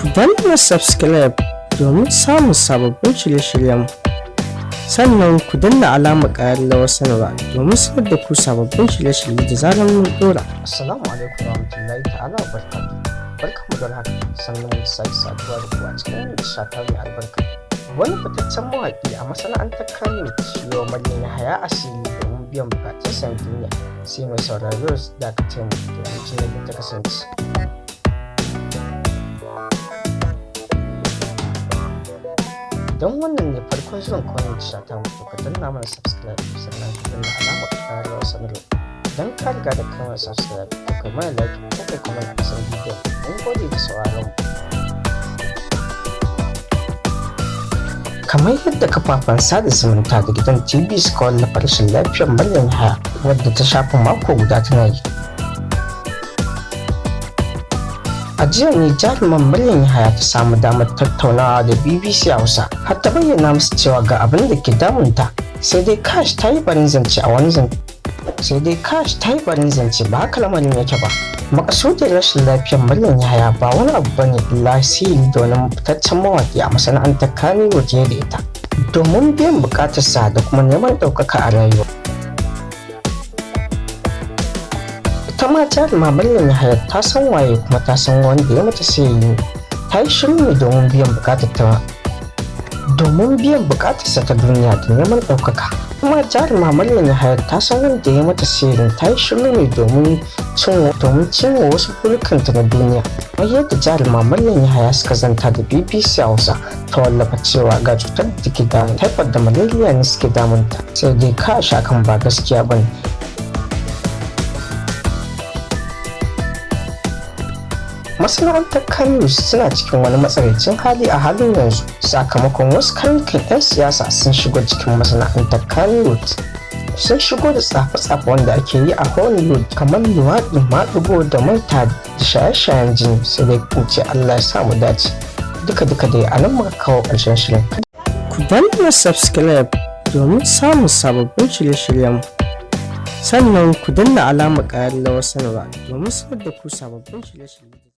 Ku danna subscribe domin samun sababbin shirye-shiryenmu. Sannan ku danna alamar ƙararrawar sanarwa domin sanar da ku sababbin shirye-shirye da zarar mun ɗora. Assalamu alaikum warahmatullahi ta'ala wa barakatuh. Barkanmu da haka, sannan mu sake saduwa da ku a cikin wannan tasha ta mai albarka. Wani fitaccen mawaƙi a masana'antar Kannywood shi wa Maryam Yahaya asiri domin biyan bukatunsa na duniya. Sai mai sauraro dakace mu domin jin yadda ta kasance. Don wannan ne farkon zuwan ka wannan tasha ta mu, to ka danna mana subscribe, sannan ka danna alamar ƙararrawar sanarwa. Idan ka riga da kai mana subscribe, to kai mana like ko kai comment a ƙasan bidiyon. Mun gode da sauraron mu. Kamar yadda kafafen sada zumunta da gidan TV suka wallafa rashin lafiyar Maryam Yahaya, wadda ta shafe mako guda tana yi. A jiya ne jaruman Maryam Yahaya ta samu damar tattaunawa da BBC Hausa, har ta bayyana musu cewa ga abin da ke damunta. Sai dai kash, ta yi barin zance a wani zance. Sai dai kash, ta yi barin zance, ba haka lamarin yake ba. Makasudin rashin lafiyar Maryam Yahaya ba wani abu bane illa sihiri da wani fitaccen mawaƙi a masana'antar Kannywood ya da ita domin biyan buƙatarsa da kuma neman ɗaukaka a rayuwa. Ita ma jaruma Maryam Yahaya ta san waye kuma ta san wanda ya mata sihiri. Ta yi shiru ne domin biyan buƙatarsa ta duniya da neman ɗaukaka. Kuma jaruma Maryam Yahaya ta san wanda ya mata sihirin, ta yi shiru ne domin cimma wasu burikanta na duniya. Kamar yadda jaruma Maryam Yahaya suka zanta da BBC Hausa, ta wallafa cewa ga cutar da take damun, typhoid da malaria ne suke damunta. Sai dai ka hakan ba gaskiya bane. Masana'antar Kannywood suna cikin wani matsanancin hali a halin yanzu, sakamakon wasu karnukan 'yan siyasa sun shigo cikin masana'antar Kannywood. Sun shigo da tsafe-tsafe wanda ake yi a Hollywood, kamar luwaɗi, maɗigo da maita da shaye-shayen jini. Sai dai in ce Allah ya sa mu dace. Duka-duka dai a nan muka kawo ƙarshen shirin. Ku danna subscribe domin samun sababbin shirye-shiryenmu. Sannan ku danna alamar ƙararrawar sanarwa domin sanar da ku sababbin shirye-shirye.